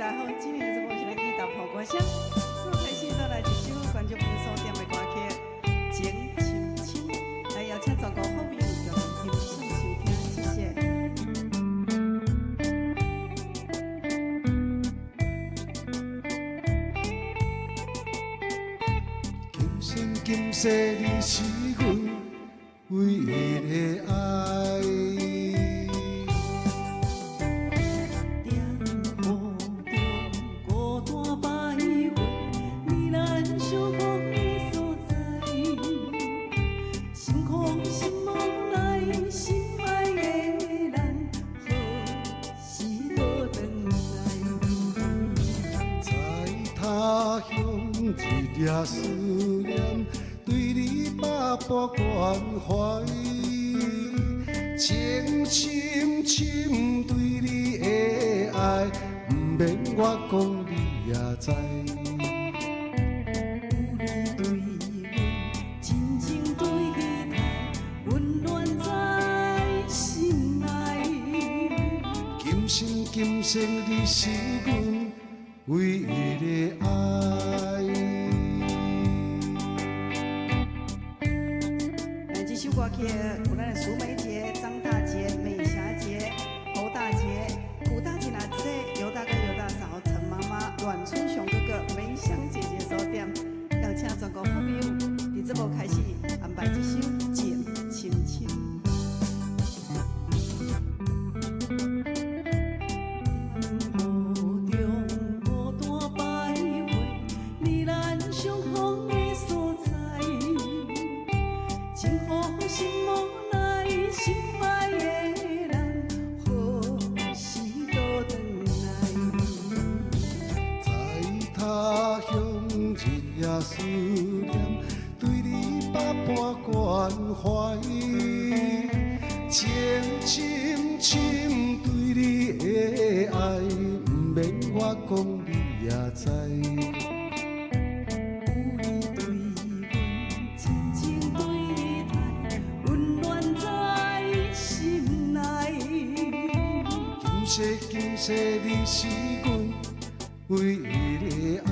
大家好，今天的節目是來去打破歌聲，所開始帶來一首觀眾朋友所點的歌曲《情深深》，來邀請全國好朋友共同欣賞收聽，謝謝。今生今世你是阮唯一的愛。點雨中孤單徘徊，你難相逢的所在，心空心無奈，心愛的人何時閣轉來？在他鄉日夜思念，對你百般關懷，情深深對你的愛，毋免我講你也知。有你對阮真情對待，溫暖在心內。今生今世你是阮唯一的愛。來，這首歌曲有咱的蘇梅姐、張大姐、美霞姐、侯大姐、古大姐、阿姐、尤大哥、尤大嫂、陳媽媽、阮春雄哥哥、梅香姐姐所點，邀請全國好朋友佇節目開始安排這首《情深深》。雨中孤單徘徊，你難相逢的所在，情雨心無奈，心愛的人何時閣轉來？在他鄉日夜思念，對你百般關懷，情深深對你的愛，毋免我講你也知。有你對阮真情對待，溫暖在心內。今世今世你是阮唯一的愛。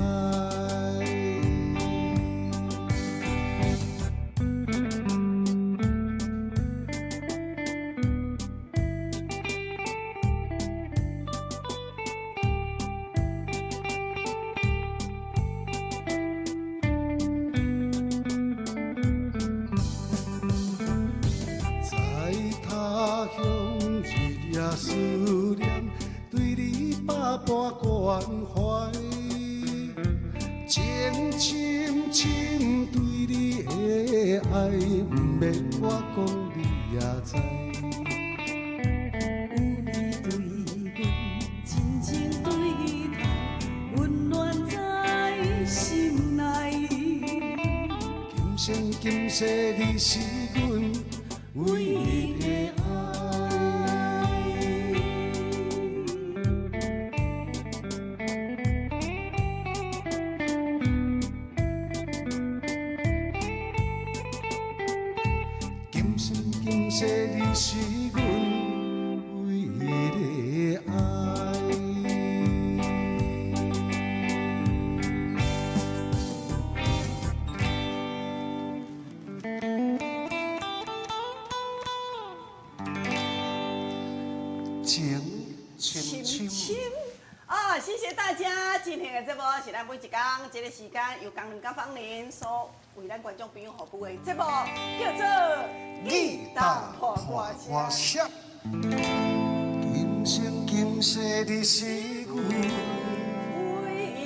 在他鄉日夜思念，對你百般關懷，情深深對你的愛，毋免我講你也知。有你對阮真情對待，溫暖在心內。今生今世你是阮唯一的愛。今生今世你是阮唯一的愛。情深深。深啊！謝謝大家，今天的節目是咱每一工這個時間由江林佮芳玲所為咱觀眾朋友服務的節目，叫做《義大破歌聲》。今生今世你是阮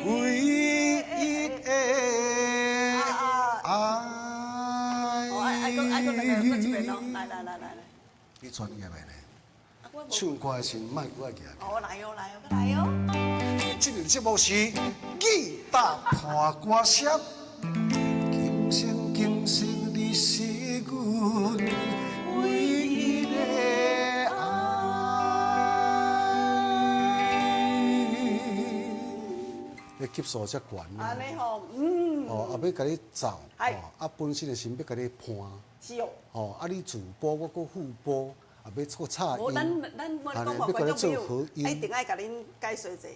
唯一的愛。哦，愛愛閣愛閣兩個，閣一遍哦！來來來來來。你專業的呢？啊，我無唱歌的時陣莫閣愛舉。哦，來哦來哦，閣來哦！這個節目是義大破歌聲，今生今世你是阮唯一的愛。你級數遮懸。按呢吼，嗯。哦，啊，欲共你奏，係哦，啊，本身的心欲共你伴，是哦。哦，啊，你主播我閣副播，啊，欲閣插無，音，咱咱無講予欲共觀眾朋你做合友，音一定愛共恁解說者。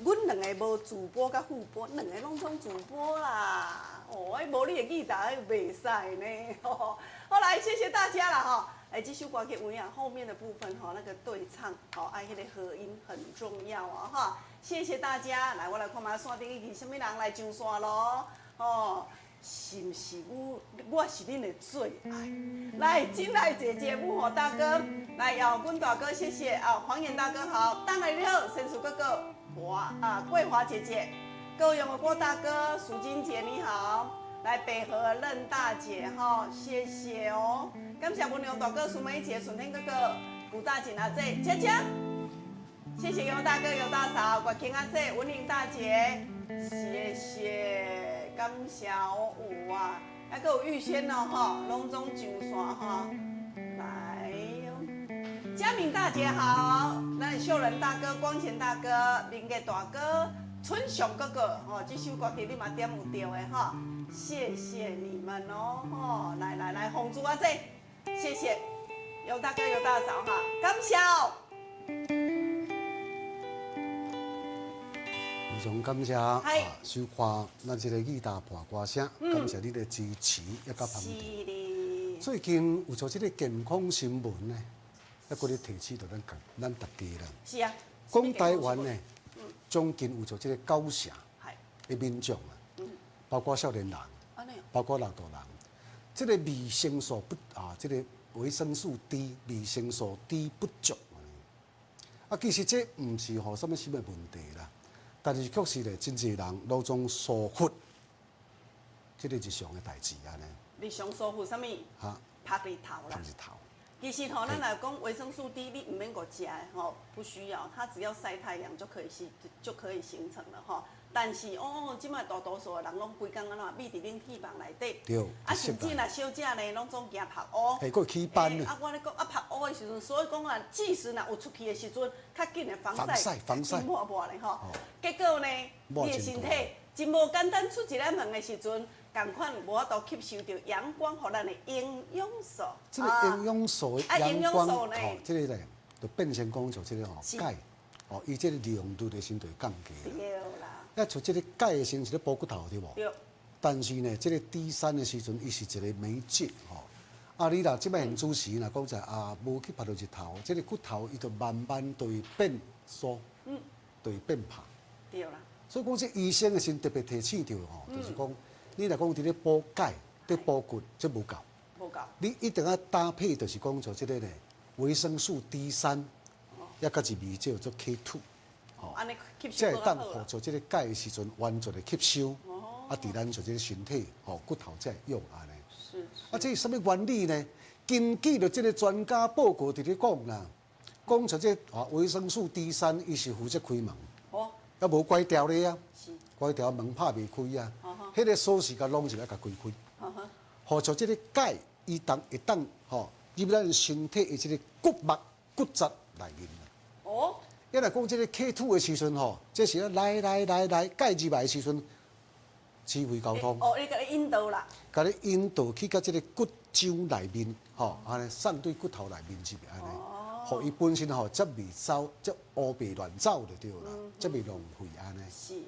阮兩个無主播佮副播，兩个攏總主播啦。哦，彼無你的吉他，彼袂使呢。好來，謝謝大家啦，吼。哎，這首歌曲有影後面的部分吼，那個對唱，吼，愛彼個和音很重要啊，哈。謝謝大家，來，我來看覓線頂已經啥物人來上線囉，吼。是毋是阮？我是恁的最愛。來，進來姐姐木火大哥，來姚軍大哥，謝謝啊，黃岩大哥好，當然你好，神樹哥哥，華啊桂華姐姐，高雄的郭大哥，淑金姐你好，來北河任大姐哈，謝謝哦，感謝文良大哥、淑梅姐、順天哥哥、古大姐阿姐、佳佳，謝謝尤大哥、尤大嫂、國慶阿姐、文玲大姐，謝謝。感謝哦，有啊，還閣有玉仙哦，吼，攏總上線吼，來，佳敏大姐好，咱秀仁大哥、光賢大哥、明傑大哥、春雄哥哥，吼，這首歌曲你嘛點有著的吼，謝謝你們哦，吼，來來來，紅珠阿姐，謝謝，尤大哥、尤大嫂哈，感謝哦。非常感謝啊，收看咱這個義大破歌聲，感謝你的支持也佮捧場。最近有做這個健康新聞呢，猶閣咧提醒著咱咱大家啦。是啊。講台灣呢，將近有做這個九成的民眾啊，包括少年人，包括老大人，這個維生素不啊，這個維生素 D、維生素 D 不足。啊，其實這毋是吼啥物什麼問題啦。但是確實咧，真濟人攏總疏忽這個日常的代誌按呢。日常疏忽啥物？哈，曬日頭啦。曬日頭。其實吼，咱來講維生素 D，你毋免閣食的吼，不需要，它只要曬太陽就可以形就可以形成了吼。但是哦，這擺大多數的人攏規工按怎覕佇冷氣房內底。對。啊，甚至若小姐呢，攏總驚曝烏。嘿，閣起斑。啊，我咧講啊，曝烏的時陣，所以講啊，即使若有出去的時陣，較緊的防曬，防曬，抹抹咧吼。結果呢，你的身體真無簡單，出一个門的時陣，仝款無法度吸收著陽光，予咱的營養素。這個營養素的陽光，吼，這個咧就變成講像這個吼鈣，哦，伊這個利用率的時陣就會降低。對啦。啊，像這個鈣的時陣是咧補骨頭對無？對。但是呢，這個 D3的時陣，伊是一個媒介吼。啊，你若這擺現主持若講在啊，無去曬著日頭，這個骨頭伊就慢慢就會變疏，就會變薄。對啦。所以講，這醫生的時陣特別提醒著吼，就是講，你若講佇咧補鈣、佇補骨，這無夠。無夠。你一定要搭配，就是講像這個咧，維生素 D3，抑閣一味叫做 K2，吼，才會當予做這個鈣的時陣完全的吸收，啊，佇咱做這個身體，吼骨頭才會用按呢。是。啊，這是啥物原理呢？根據著這個專家報告佇咧講啦，講像這啊維生素 D3，伊是負責開門。哦。啊，無關掉咧啊，關掉門拍袂開啊，彼個鎖匙共攏入來共開開。予像這個鈣，伊當會當吼入咱身體的這個骨膜、骨質內面啦。哦。伊若講這個 K2 的時陣吼，這是來來來來鈣入來的時陣，指揮交通。哦，伊共你引導啦。共你引導去到這個骨漿內面，吼，按呢送對骨頭內面入來按呢。予伊本身吼，才袂走，才烏白亂走就對啦，才袂浪費按呢。是，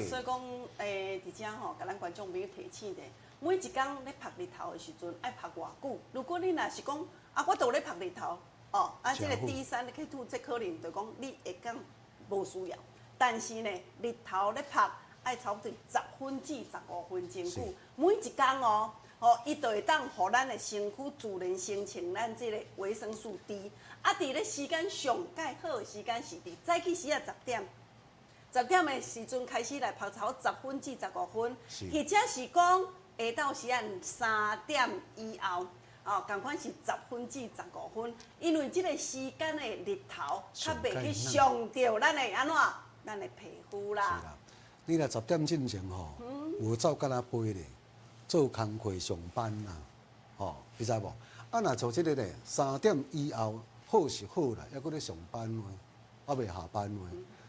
所以講，佇遮吼，共咱觀眾朋友提醒者，每一工咧曬日頭的時陣，愛曬偌久？如果你若是講，啊，我都咧曬日頭，哦，啊，這個 D3 K2，這可能就講你會講無需要，但是呢，日頭咧曬愛差不多十分至十五分鐘久，每一工哦。吼，伊就會當予咱的身軀自然生成咱這個維生素 D。啊，佇咧時間上蓋好的時間是佇早起時仔十點，十點的時陣開始來曬差不多十分至十五分，或者是講下晝時仔3點以後，哦，仝款是十分至十五分，因為這個時間的日頭較袂去傷著咱的按怎，咱的皮膚啦。是啦，你若十點進前吼，有走敢若飛咧。做工課上班啦，吼，你知無？啊，若做這個咧，3點以後好是好啦，猶閣咧上班話，猶未下班話。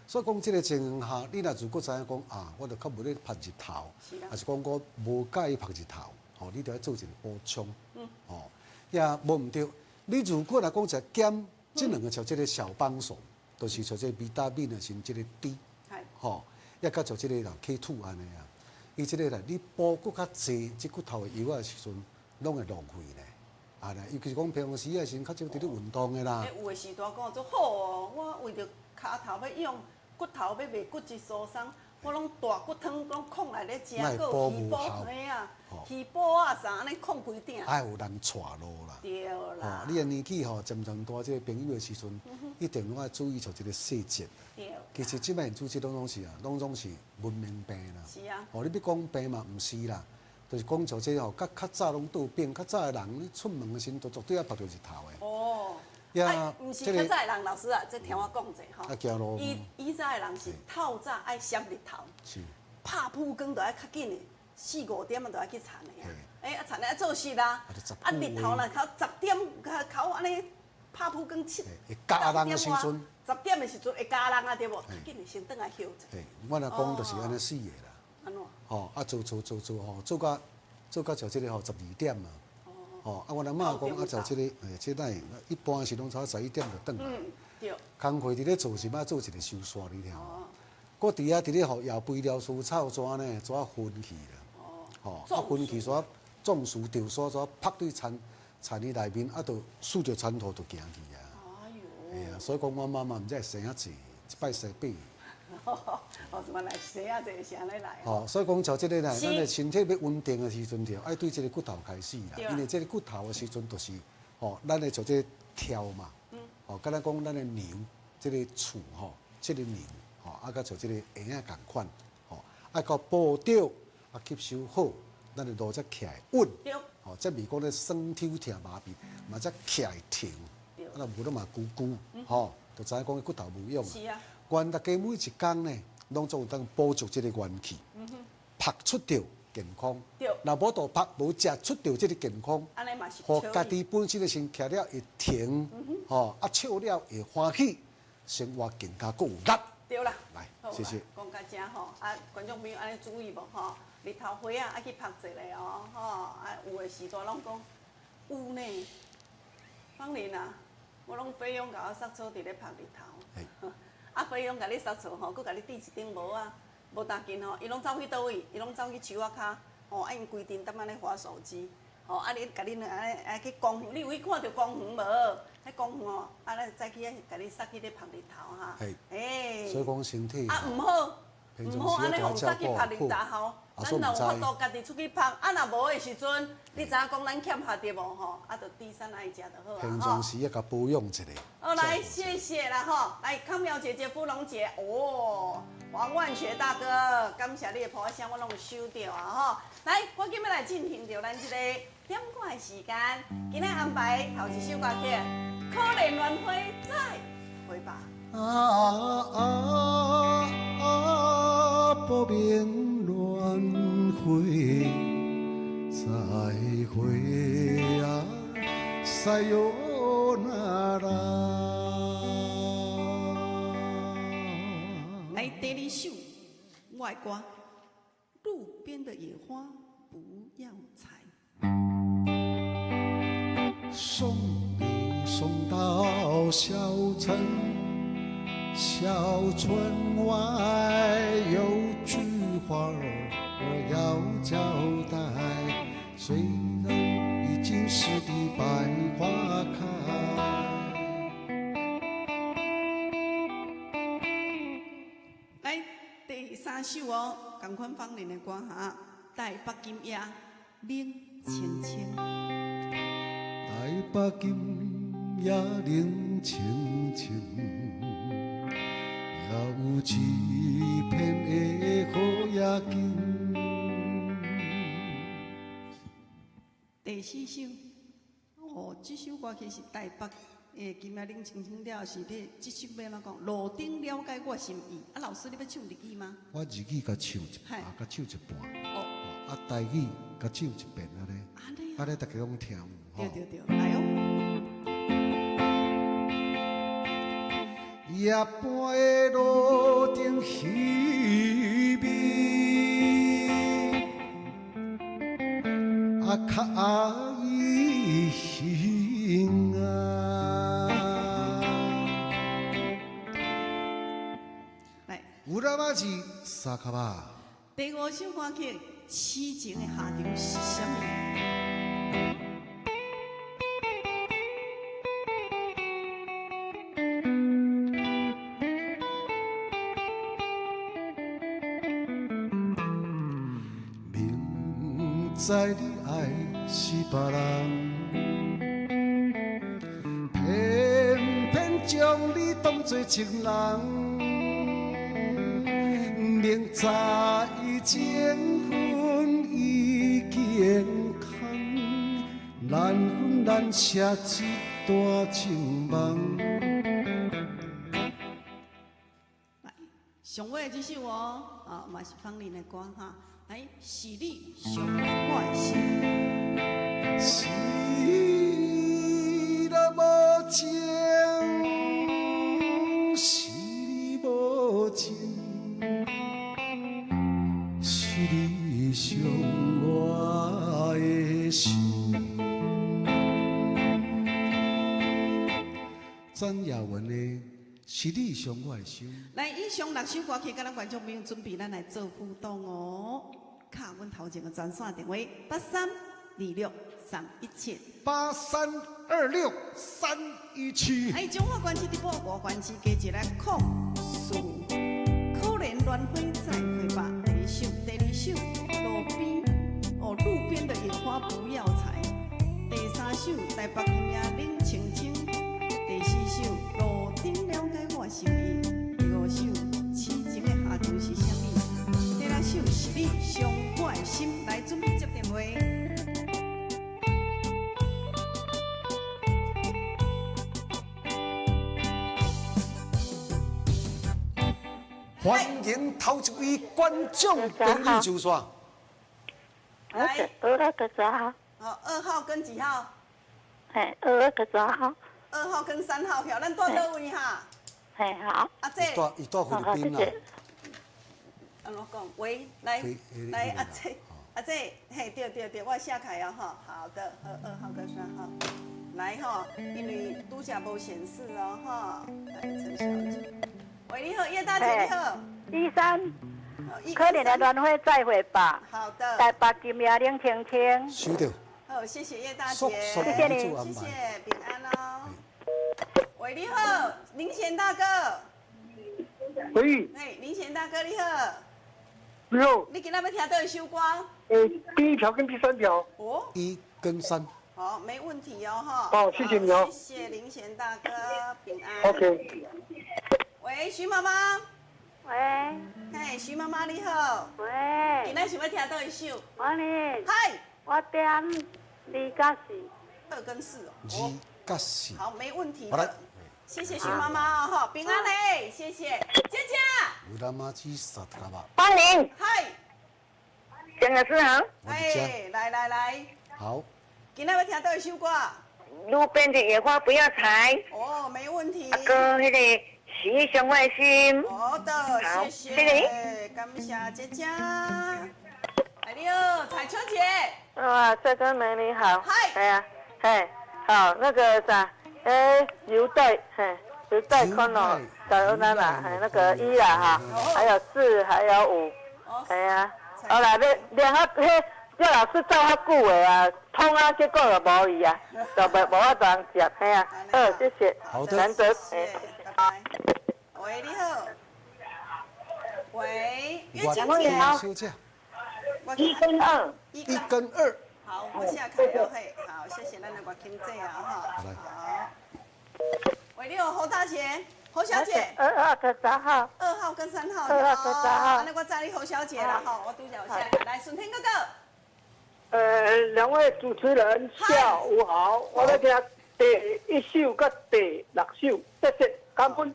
所以講這個情形下，你若如果知影講啊，我就較無咧曬日頭，抑是講我無佮意曬日頭，吼，你著愛做一個補充，吼，也無毋對。你如果若講食減這兩個像這個小幫手，就是像這個維他命的是這個 D，吼，抑佮像這個人 K2 按呢啊，伊這個啦，你補閣較濟這骨頭的藥仔的時陣，攏會浪費呢。啊啦，尤其是講平常時仔時陣，較少佇咧運動的啦。欸，有的時段講足好哦，我為著跤頭欲養，骨頭欲袂骨質疏鬆，我攏大骨湯攏囥來咧食，閣有魚脯，嘿啊，魚脯啊啥按呢囥規鼎。愛有人帶路啦。對啦。你的年紀吼漸漸大，這個朋友的時陣，一定攏愛注意著這個細節。對。其實這擺主這攏總是啊，攏總是文明病啦。是啊。哦，你欲講病嘛，毋是啦，就是講像這吼，較較早攏倒變，較早的人，你出門的時陣，都絕對愛曝著日頭的。哦。啊，毋是較早的人，老師啊，這聽我講者吼。啊，行路。以以早的人是透早愛閃日頭。是。拍曝光就愛較緊的，四五點啊就愛去田的啊。欸，啊田的愛做事啦。啊，日頭若到十點，較按呢拍曝光七。會咬人的時陣。 10點的時陣會咬人啊，對無？較緊的先轉來歇者。嘿，我若講就是按呢死的啦。按怎？吼，啊做做做做吼，做到做到就這個吼12點啊。吼，啊，阮阿嬤講啊，就這個，欸，這哪會一般是攏差11點就轉來。嗯，對。工課佇咧做是欲做一個收煞，你聽無？閣佇遐佇咧予搖肥料除草怎呢？怎昏去啦。吼，啊昏去煞中暑著煞煞曝對田田裡內面，啊，就輸著田土就行去啊。哎喲。嘿啊，所以講阮媽媽毋知會生遐濟，一擺生八個。哦，怎麼來生遐濟是按呢來？吼，所以講像這個啦，咱的身體欲穩定的時陣，就愛對這個骨頭開始啦。因為這個骨頭的時陣，就是吼，咱的像這個跳嘛，吼，敢若講咱的牛，這個厝吼，這個牛吼，啊，佮像這個嬰仔仝款，吼，愛閣補著，啊，吸收好，咱的路才徛會穩。吼，才袂講咧酸抽疼麻痹，嘛才徛會挺。啊，若無攏嘛龜龜，吼，就知影講骨頭無用。是啊。願大家每一工呢，攏總有當補足這個元氣，曝出著健康。若無度曝，無食出著這個健康，予家己本身的身徛了會挺，吼，啊笑了會歡喜，生活更加閣有力。對啦。來，謝謝。講到遮吼，啊，觀眾朋友按呢注意無吼？日頭花仔愛去曝一下哦，吼，啊，有的時段攏講有呢。芳玲啊，我攏飛勇共我捒草佇咧曝日頭。啊，飛勇共你捒草吼，閣共你戴一頂帽仔，無當緊吼，伊攏走去佗位？伊攏走去樹仔跤，吼，啊，𪜶規陣踮按呢滑手機，吼，啊，你共恁按呢愛去公園，你有去看著公園無？彼公園吼，啊，咱早起共你捒去咧曝日頭哈。欸，所以講身體。啊，毋好，毋好按呢予捒去曝日頭。咱若有法度家己出去曝，啊，若無的時陣，你知影講咱欠下著無吼？啊，就豬瘦愛食就好啊。平常時愛共保養一下。好，來，謝謝啦吼！來，康苗姐姐、芙蓉姐，哦，黃萬學大哥，感謝你的抱聲，我攏有收著啊吼！來，我今欲來進行著咱這個點歌的時間，今仔安排頭一首歌曲《可憐鸞花再會吧》。啊啊啊！薄命鸞花再會啊，さよなら。來，第二首我的歌，《路邊的野花不要採》。送你送到小城，小村外有句話我要交代，雖然已經是地百花開。來，第三首哦，仝款芳玲的歌哈，《台北今夜冷清清》。台北今夜冷清清，也有一片的好夜景。第四首，哦，這首歌曲是台北的今夜冷清清了，是你這首欲按怎講？路燈了解我心意。啊，老師，你欲唱日語嗎？我日語共唱一，啊，共唱一半。哦。啊，台語共唱一遍按呢。按呢，大家攏聽有吼。對對對，來哦。夜半的路燈稀微，啊，較愛心啊。來，有啦嘛是三卡巴。第五首歌曲《痴情的下场是啥物》？明知你爱是别人，偏偏将你当作情人。明知情分已经空，难分难舍这段情梦。来，上尾这首哦，啊，嘛是芳龄的歌哈。来，是你伤我的心。是你无情，是你无情，是你伤我的心。詹雅雯的《是你伤我的心》。来，以上六首歌曲，佮咱观众朋友准备，咱来做互动哦。敲阮头前的专线电话8326317。8326317。哎，彰化县市直播五县市加一个04，可怜鸾花再会吧。第一首，第二首，路边哦，路边的野花不要采。第三首，台北今夜冷清清。第四首，路灯了解我心意。第五首，痴情的下场是啥物？第六首是你伤我的心。来，准备接电话。欢迎头一位观众朋友上线。来，二个三号。好，二号跟几号？嘿，二个三号。二号跟三号票，咱住佗位哈？嘿，好。阿姐。伊住菲律宾啦。按怎讲？喂，来，来，阿姐，阿姐，嘿，对对对，我写开啊哈。好的，二号跟三号，来哈，因为拄才无显示哦哈。来，陈小姐。喂，你好，叶大姐，你好。一三，可怜的鸾花再会吧。好的。台北今夜冷清清。收到。好，谢谢叶大姐，谢谢你，谢谢，平安哦。喂，你好，林贤大哥。喂。哎，林贤大哥，你好。你好。你今仔欲听佗一首歌？第一条跟第三条。哦。一跟三。好，没问题哦，哈。好，谢谢你哦。谢谢林贤大哥，平安。 OK。喂，徐妈妈。喂。嘿，徐妈妈你好。喂。今仔想欲听佗一首？我呢。嗨。我点二佮四。二跟四哦。二佮四。好，没问题的。谢谢徐妈妈哦，哈，平安嘞，谢谢，姐姐。欢迎。嗨。郑老师好。哎，来来来。好。今仔欲听佗一首歌？路边的野花不要采。哦，没问题。啊哥，彼个是你伤我的心。好的，谢谢。谢谢。感谢姐姐。哎，你好，彩秋姐。哇，帅哥美女好。嗨。哎呀，嘿，好，那个啥，哎，犹带，嘿，犹带空哦，小尤娜娜，嘿，那个一啦哈，还有四，还有五，哎呀，好啦，你两个嘿，这老师教较久的啊，通啊，结果就无伊啊，就无无法度通接，嘿啊，好，谢谢，好的，难得，谢谢，拜拜。喂，你好。喂，月琴姐。一跟二，一跟二。好，我下开了嘿，好，谢谢咱的月琴姐啊哈。好。喂，你好，侯大姐，侯小姐。二号跟三号。二号跟三号。二号跟三号。那我载你侯小姐了哈，我拄才有写。来，顺天哥哥。两位主持人下午好，我来听第一首佮第六首，谢谢，感恩。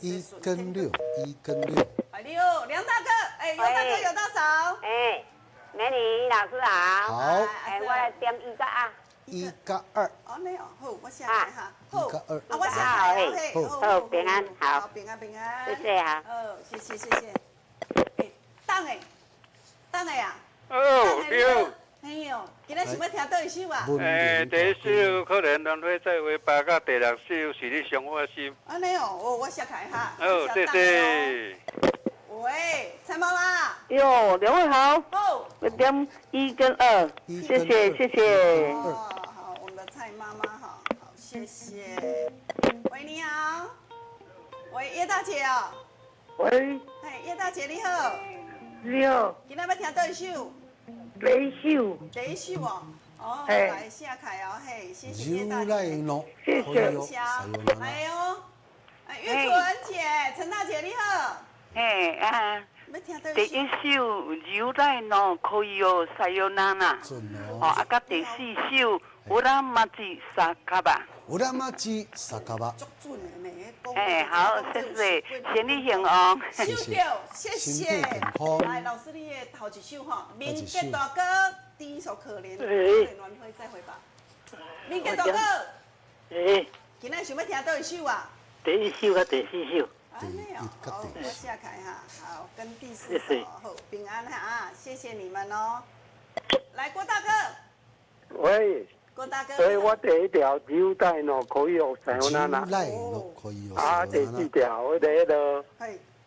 一跟六，一跟六。哎，你好，梁大哥，哎，尤大哥，尤大嫂。哎，美女老师好。好。哎，我来点一个啊。一加二。哦，那哦，好，我写来哈。好。一加二。啊，我写来，好，好，平安，好。平安平安。谢谢啊。好，谢谢谢谢。哎，等下，等下啊。哦，对。哎呦，今仔想欲听佗一首啊？哎，第一首可怜鸾花再会吧，佮第六首是你伤我的心。按呢哦，我写开哈。好，谢谢。喂，蔡媽媽。喲，兩位好。好。我點一跟二，謝謝謝謝。哦，好，我們的蔡媽媽哈，好，謝謝。喂，你好。喂，葉大姐哦。喂。嘿，葉大姐你好。你好。今仔欲聽佗一首？第一首。第一首哦。哦，來寫開哦，嘿，謝謝葉大姐。謝謝。來哦，哎，玉純姐、陳大姐你好。嘿啊，第一首由來喏可以哦，さよなら。哦，啊，佮第四首烏拉馬吉薩卡巴。烏拉馬吉薩卡巴。哎，好，謝謝，身體興旺。收到，謝謝。來，老師你的頭一首吼，民國大哥第一首可憐，可憐鸞花再會吧。民國大哥，哎，今仔想欲聽佗一首啊？第一首佮第四首。啊，沒有，好，我下開哈，好，跟第四首，好，平安哈啊，謝謝你們哦。來，郭大哥。喂。郭大哥。所以我第一條紐帶喏可以哦，さよなら。啊，第四條彼個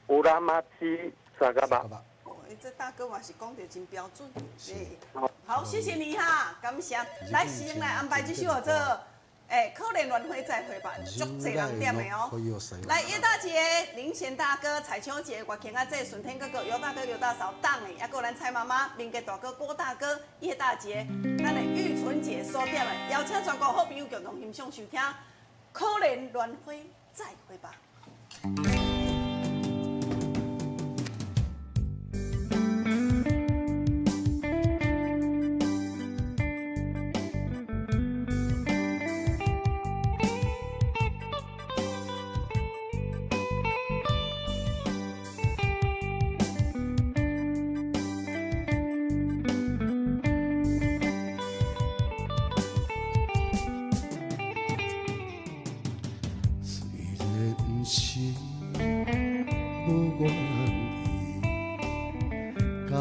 烏拉馬吉薩嘎巴。哦，這大哥嘛是講得真標準。好，謝謝你哈，感謝。來，先來安排這首叫做。哎，可憐鸞花再會吧，足濟人點的哦。來，葉大姐、林賢大哥、彩秋姐、岳慶阿姐、順天哥哥、尤大哥、尤大嫂、當的，抑閣咱蔡媽媽、民國大哥郭大哥、葉大姐，咱的玉純姐所點的，邀請全國好朋友共同欣賞收聽《可憐鸞花再會吧》。雖然是無願意，佮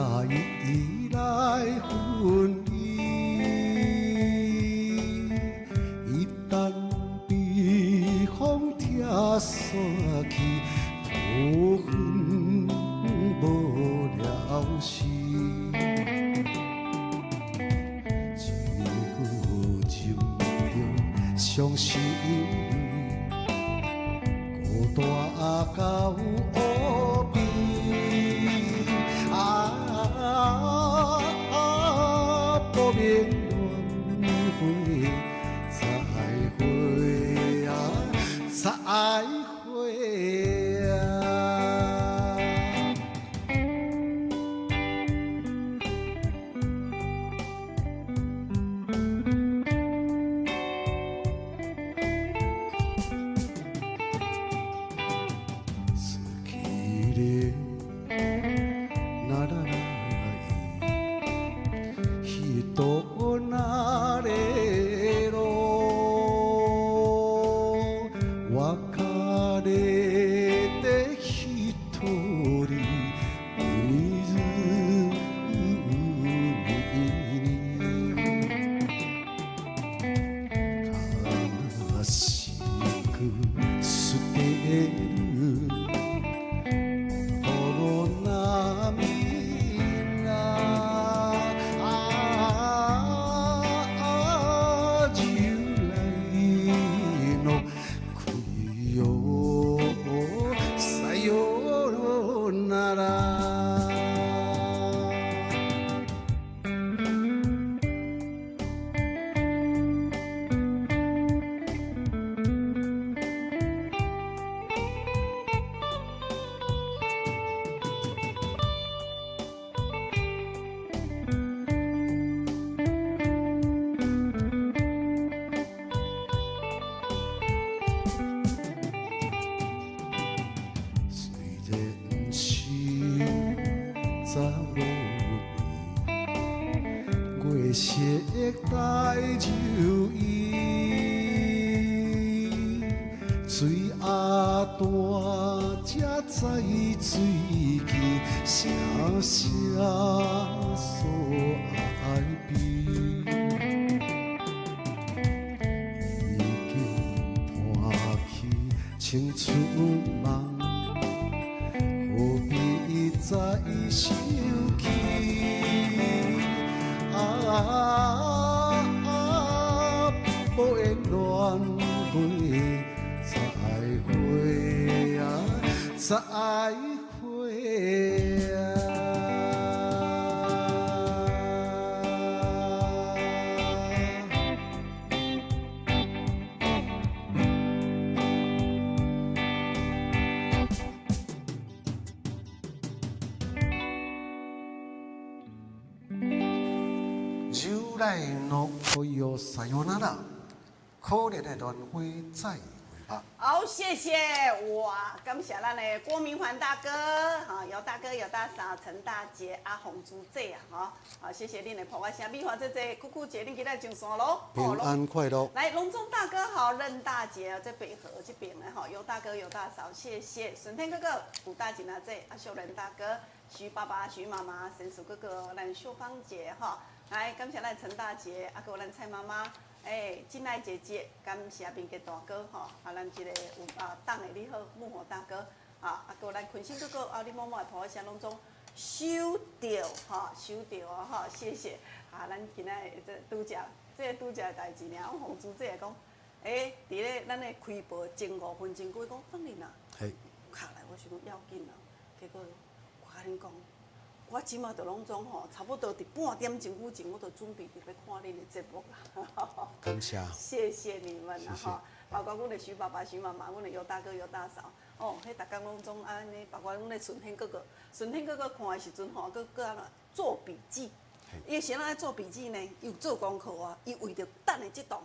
伊來分離，一旦被風拆散去，土分無了時。一句情着傷心淚，孤單到湖邊，啊，不眠鸞花再會啊，再會啊。好きでならない人なれろ別れて一人湖に悲しく捨てるこの涙ああ従来の国よさよなら。雖然是十五年，月色帶酒意，水仔大才知水起，声声诉哀悲。已經破去青春夢，何必再想起。啊，无缘轮回再会啊，再会啊。将来の恋をさよなら，可怜的轮回再会吧。好，谢谢哇，感谢咱的郭明环大哥，哈，姚大哥、姚大嫂、陈大姐、阿红猪姐啊，哈，好，谢谢恁的捧爱声，美华姐姐、酷酷姐，恁今日上线咯，平安快乐。来，龙中大哥好，任大姐在北河这边的哈，尤大哥、尤大嫂，谢谢孙天哥哥、吴大姐、阿姐、阿秀仁大哥、徐爸爸、徐妈妈、神叔哥哥、咱秀芳姐哈，来感谢咱陈大姐，啊，阁有咱蔡妈妈。欸，真爱姐姐，感谢明杰大哥吼，啊，咱这个有啊，党的你好，木火大哥，啊，啊，阁有咱坤兴哥哥，啊，你某某的婆声拢总收到吼，收到哦吼，谢谢。啊，咱今仔日这拄则，这个拄则的代志尔，我洪主姐讲，欸，伫咧咱的开播前5分钟，伊讲放你啦，卡来，我想讲要紧啦，结果我共恁讲。我这马就拢总吼，差不多伫半点钟以前，我就准备伫欲看恁的节目啦。感谢。谢谢你们啦吼，包括阮的徐爸爸、徐妈妈，阮的尤大哥、尤大嫂，哦，彼逐工拢总按呢，包括阮的顺天哥哥，顺天哥哥看的时阵吼，阁阁按怎做笔记。伊是按怎做笔记呢？伊有做功课啊，伊为著等下这档。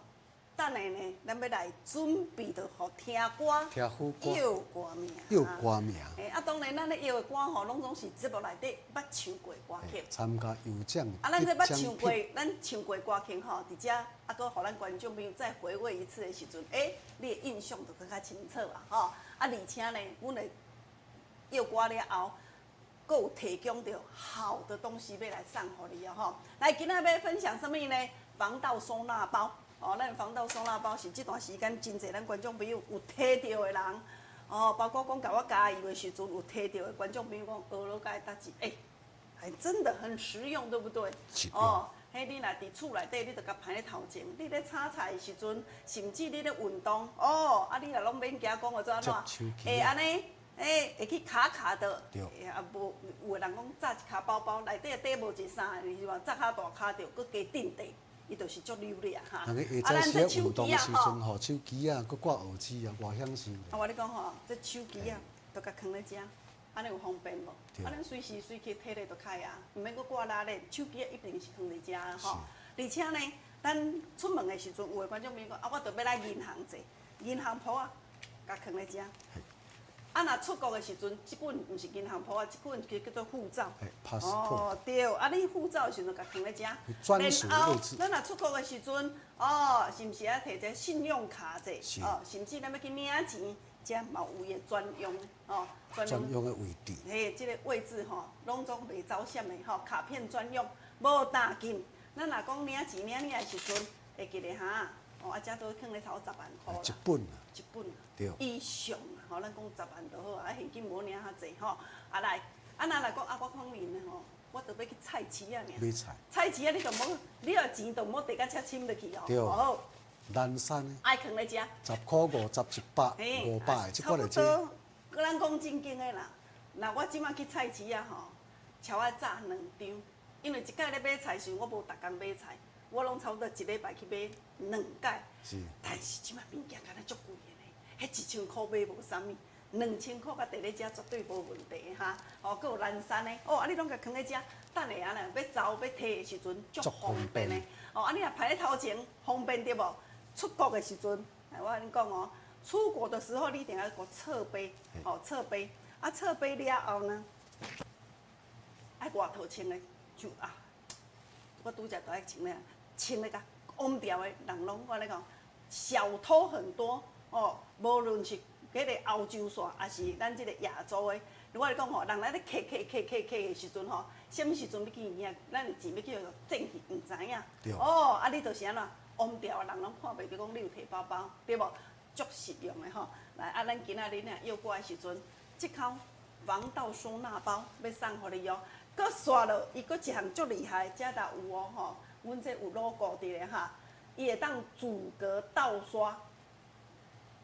等下呢，咱欲来准备著予听歌，听好歌，唱歌名，唱歌名。欸，啊，当然咱咧唱的歌吼，拢总是节目内底捌唱过的歌曲。参加有奖。啊，咱这捌唱过，咱唱过的歌曲吼，伫遮啊，阁予咱观众朋友再回味一次的时阵，欸，你的印象就阁较清楚啊，吼。啊，而且呢，阮会唱歌了后，阁有提供著好的东西欲来送予你哦，吼。来，今仔欲分享啥物呢？防盗收纳包。哦，咱防盗收纳包是这段时间真济咱观众朋友有提著的人，哦，包括讲共我加油的时阵有提著的观众朋友讲，学落该搭子，欸，还真的很实用，对不对？哦，彼你若伫厝内底，你就共排咧头前，你咧炒菜的时阵，甚至你咧运动，哦，啊，你若拢免惊讲我做按怎，会按呢，欸，会去卡卡的，欸，啊无，有的人讲扎一跤包包，内底底无一衫，你是话扎较大跤著，阁加垫底。伊就是足溜的啊哈！人下早时运动的时阵吼，手机啊，阁挂耳机啊，偌享受。啊，我咧讲吼，这手机啊，都共囥咧遮，按呢有方便无？啊，咱随时随地提咧就开啊，毋免阁挂拉链，手机啊一定是囥伫遮吼。而且呢，咱出门的时阵，有的观众朋友讲啊，我著欲来银行坐，银行簿仔，共囥咧遮。啊，若出国的时阵，这本毋是银行簿啊，这本叫做护照。哦，对，啊，你护照的时阵，共囥咧遮。然后，咱若出国的时阵，哦，是毋是爱提一个信用卡者？哦，甚至咱欲去领钱，遮嘛有伊的专用，哦，专用的位置。嘿，这个位置吼，拢总袂走闪的吼，卡片专用，无担金。咱若讲领钱领领的时阵，会记得哈，哦，啊，遮都囥咧头十万箍啦。一本啊。一本。对。以上。吼，咱讲十万就好啊，现金无领遐济吼。啊来，啊若来讲啊，我可能吼，我著欲去菜市仔尔。买菜。菜市仔你就无，你若钱就无提甲车深入去哦。对。好。南山的。爱囥咧遮。 10块50、100、500的，这款的差不多。阁咱讲正经的啦，若我这马去菜市仔吼，超爱扎两张，因为一摆咧买菜时，我无逐工买菜，我拢差不多一礼拜去买两摆。是。但是这马物件敢若足贵的呢，彼1000箍买无啥物，2000箍共提咧遮绝对无问题哈。哦，阁有南山的，哦，啊你拢共囥咧遮，等下啊若欲走欲提的时阵足方便的。哦，啊你若排咧头前方便对无？出国的时阵，哎，我共恁讲哦，出国的时候你一定爱阁侧背，哦，侧背，啊侧背了后呢，爱外套穿的就啊，我拄才都爱穿咧，穿咧甲戆掉的人拢我咧讲，小偷很多哦，无论是彼个欧洲线，抑是咱这个亚洲的，我咧讲吼，人来咧磕磕磕磕磕的时阵吼，啥物时阵欲去赢，咱的钱欲去予挣去，毋知影。哦，啊你就是按怎？戆掉，人拢看袂著讲你有提包包，对无？足实用的吼。来，啊，咱今仔日呢，约歌的时阵，这口防盜收納包，欲送予你哦。閣煞落，伊閣一項足厲害，遮都有哦吼。阮這有 logo 佇咧哈，伊會當阻隔盜刷。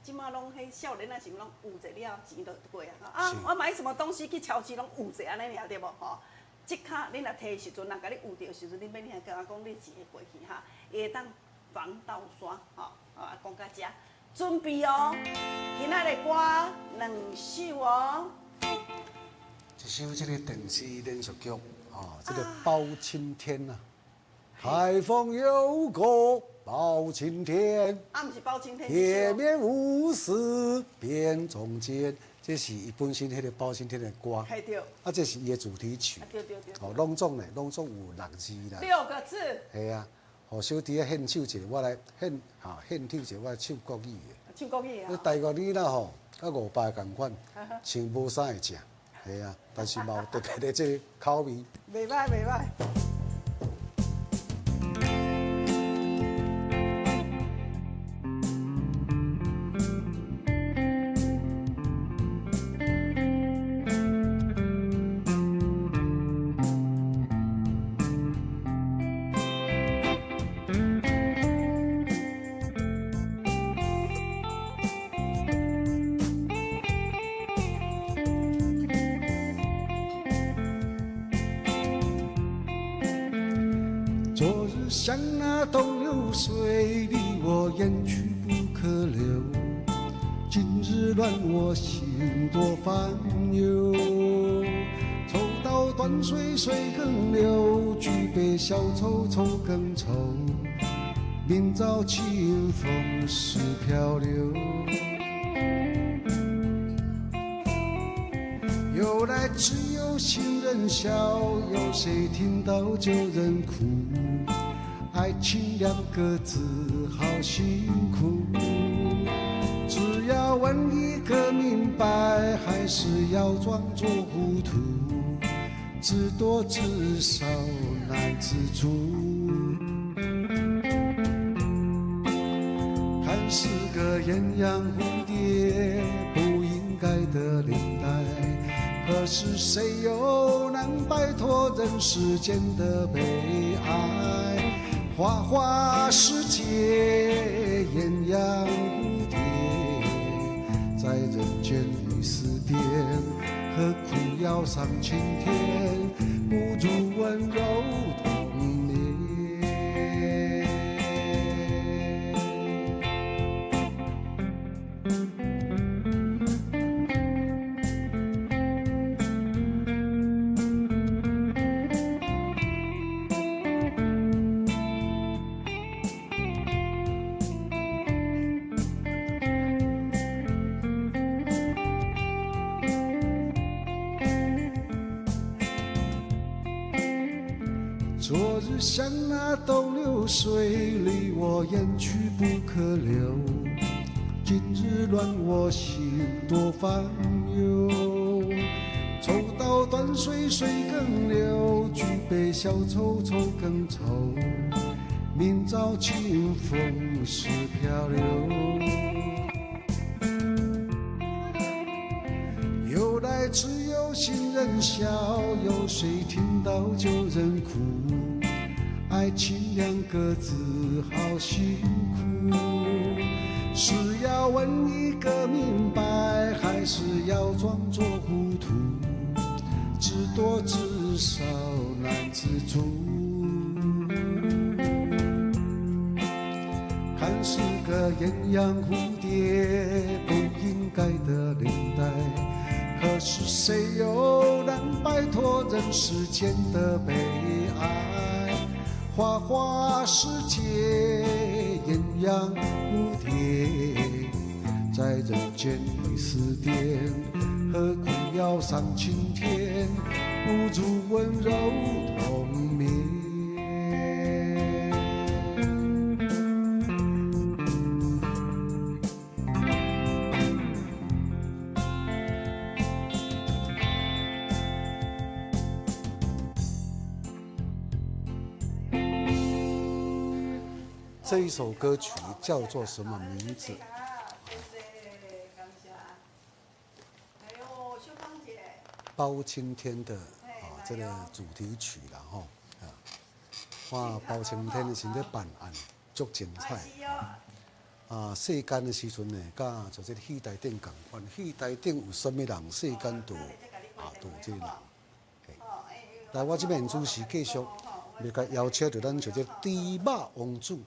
這馬攏彼少年仔是毋攏有一了錢就過啊！啊，我買什麼東西去超市攏有一按呢爾對無吼？這卡你若提的時陣，人共你有著的時陣，你免遐共我講你錢會過去哈，伊會當防盜刷吼。啊，講到遮，準備哦，今仔日歌兩首哦。一首這個電視連續劇，啊，這個包青天啊，開封有個包青天，啊，毋是包青天，鐵面無私辨忠奸，這是伊本身彼個包青天的歌，對。啊，這是伊的主題曲，對對對。哦，攏總咧，攏總有六字啦。六個字。係啊，予小弟仔獻唱一下，我來獻哈獻唱一下，我來唱國語的。唱國語啊。台語你啦吼，佮五百仝款，穿無啥會食，係啊，但是嘛有特別的這個口味。袂歹袂歹。昨日像那東流水，離我遠去不可留。今日亂我心多煩憂。抽刀斷水水更流，舉杯消愁愁更愁。明朝清風似飄流。由來只有新人笑，有誰聽到舊人哭？愛情兩個字好辛苦，只要問一個明白，還是要裝作糊塗？知多知少難自主。看似個鴛鴦蝴蝶，不應該的領帶，可是誰又能擺脫人世間的悲哀？花花世界，鴛鴦蝴蝶，在人間已死別，何苦要喪青天？不如溫柔童年。昨日像那東流水，離我遠去不可留。今日亂我心多煩憂。抽刀斷水水更流，舉杯消愁愁更愁。明朝清風似飄流。由來只有新人笑，有誰聽到舊人哭？愛情兩個字好辛苦，是要問一個明白，還是要裝作糊塗？知多知少難自主。看似個鴛鴦蝴蝶，不應該的領帶，可是誰又能擺脫人世間的悲哀？花花世界，鴛鴦蝴蝶，在人間已死別，何苦要喪青天？不如溫柔童年。這一首歌曲叫做什麼名字？謝謝，感謝。哎喲，秀芳姐，包青天的啊這个主題曲啦吼。啊，看包青天的時咧辦案，足精彩。啊，世間的時陣呢，佮就這个戲台頂仝款，戲台頂有啥物人，世間就啊就有這个人。來，我這邊主持繼續，欲共邀請著咱就這豬肉王子，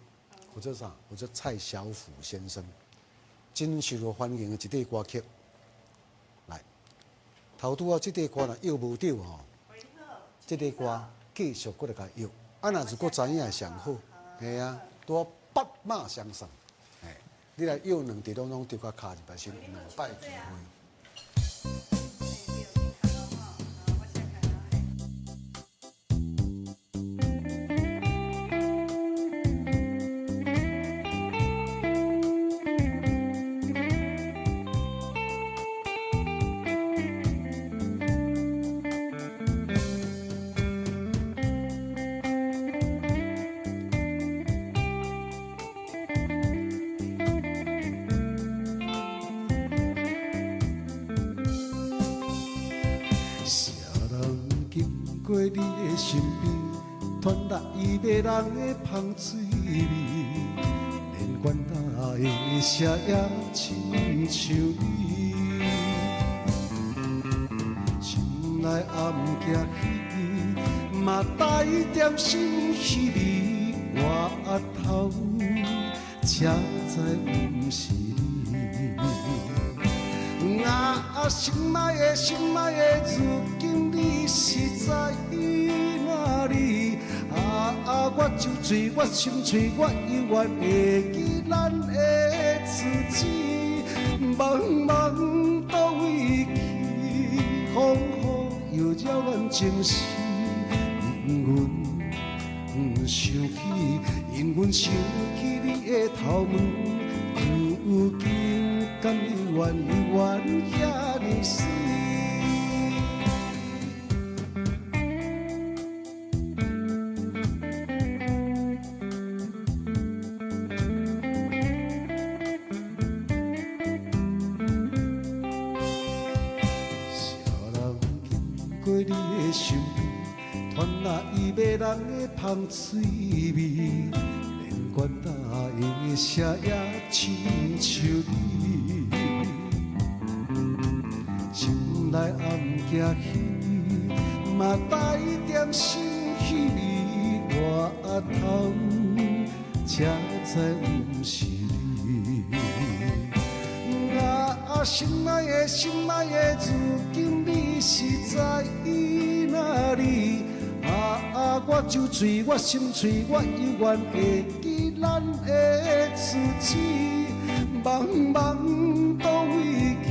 或者啥，或者蔡小虎先生，真受到歡迎的一塊歌曲。來，頭拄仔這塊歌若約無著吼，這塊歌繼續閣來共約。啊，若是閣知影上好，嘿啊，拄仔八馬相送，嘿，你來約兩塊攏攏著共敲入來，先兩擺機會。啥人經過你的身邊，傳來迷人的芳水味，連懸大的聲也親像你。心內暗驚喜，嘛帶點心稀微，回頭才知毋是你。啊，心愛的，心愛的，如今你是在哪裡？啊啊，我酒醉，我心碎，我猶原會記咱的日子。茫茫佗位去，風雨又擾亂情絲。因阮想起，因阮想起你的頭毛，如今敢猶原猶原遐爾媠。啥人經過你的身邊，傳來迷人的芳水味，連懸大的聲也親像你。心內暗驚喜，嘛帶點心稀微，回頭才知毋是你。啊，心愛的，心愛的，如今你是在哪裡？啊啊，我酒醉，我心碎，我猶原會記咱的日子。茫茫佗位去，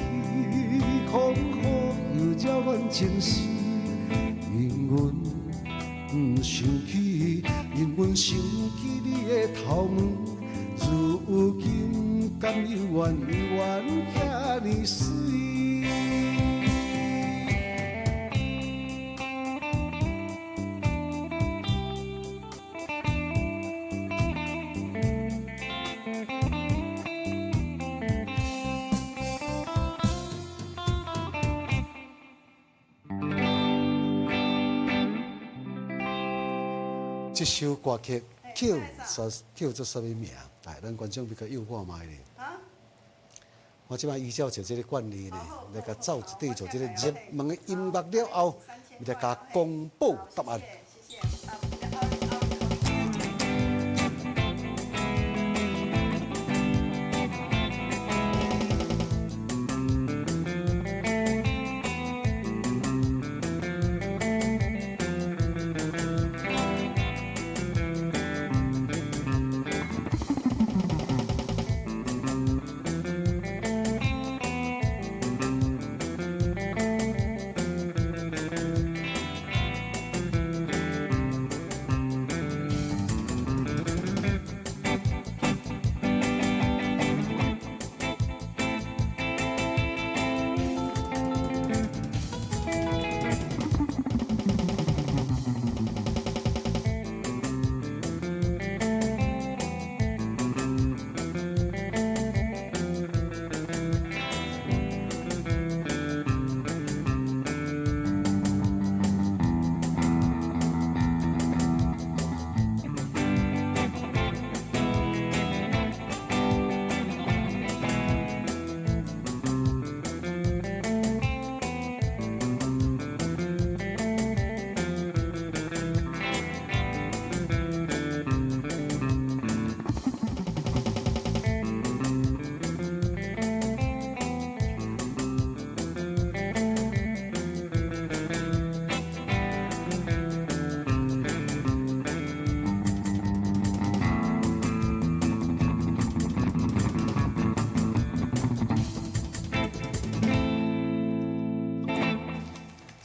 風雨又擾亂情絲。因阮想起，因阮想起你的頭毛，如今敢猶原猶原遐爾媠。這首歌曲叫啥？叫做啥物名？來，咱觀眾欲共約看覓咧。我這擺依照著這个慣例呢，來共走一塊做這个熱門的音樂了後，來共公布答案。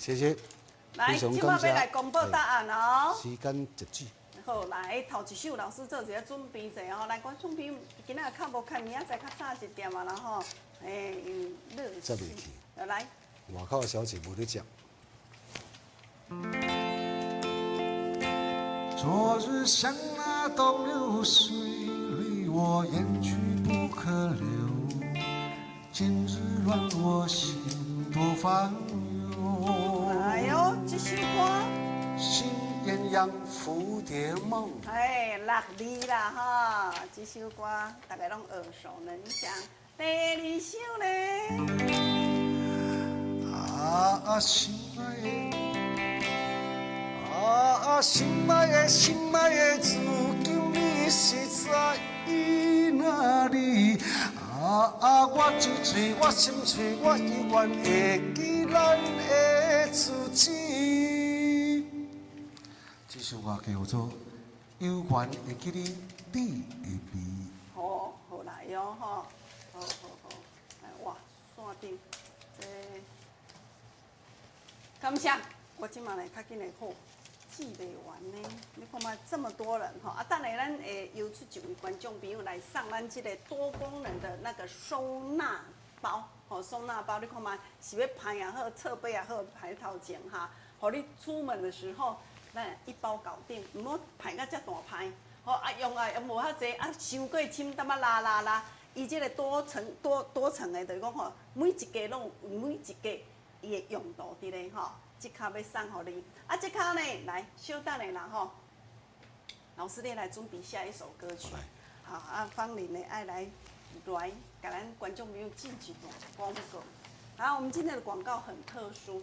謝謝。來，非常這擺感謝欲來公布答案哦。時間截止。好，來頭一首老師做一下準備者哦。來，觀眾朋友，今仔較無看，明仔載較早一點啊啦吼。欸，因為接袂去。來。外口的小姐無咧接。昨日像那東流水，離我遠去不可留。今日亂我心多煩憂。哎喲，這首歌。新鴛鴦蝴蝶夢。哎，六字啦吼，這首歌大家攏耳熟能詳。第二首呢？啊，心愛的，啊，心愛的，心愛的，如今你是在哪裡？啊啊！我一喙，我心碎，我永遠會記咱的自己。這首歌叫做《猶原會記得你的味》。好，好來喲，吼，好好好，來哇，線頂這感謝，我這馬來較緊會好。記袂完呢，你看嘛，這麼多人吼，啊，等下咱會邀出一位觀眾朋友來送咱這個多功能的那個收納包，吼，收納包，你看嘛，是欲拍也好，側背也好，排頭前哈，予你出門的時候，咱一包搞定，毋好排甲遮大排，吼，啊用啊用無遐濟，啊傷過深，淡仔拉拉拉，伊這個多層多多層的，就是講吼，每一格攏有每一格伊的用途佇咧吼。這卡欲送予你，啊，這卡呢，來稍等下啦吼。老師，你來準備下一首歌曲。好，啊，芳玲呢愛來來，共咱觀眾朋友進一段廣告。好，我們今天的廣告很特殊，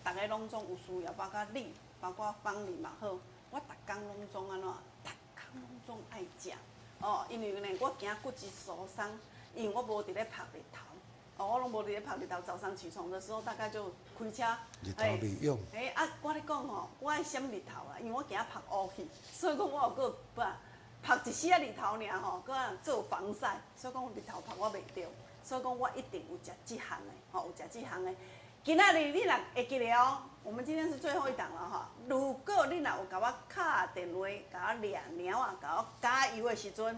逐家攏總有需要，包括你，包括芳玲嘛好。我逐工攏總按怎，逐工攏總愛食哦，因為呢，我驚骨質疏鬆，因為我無佇咧曝日頭。哦，我攏無佇咧曝日頭，早上起床的時候大概就開車。日頭袂用。欸，啊，我咧講吼，我愛閃日頭啦，因為我驚曝烏去，所以講我有閣不曝一絲仔日頭爾吼，閣啊做防曬，所以講日頭曝我袂著，所以講我一定有食這項的，吼，有食這項的。今仔日你若會記得哦，我們今天是最後一檔了哈。如果你若有共我敲電話，共我掠貓啊，共我加油的時陣，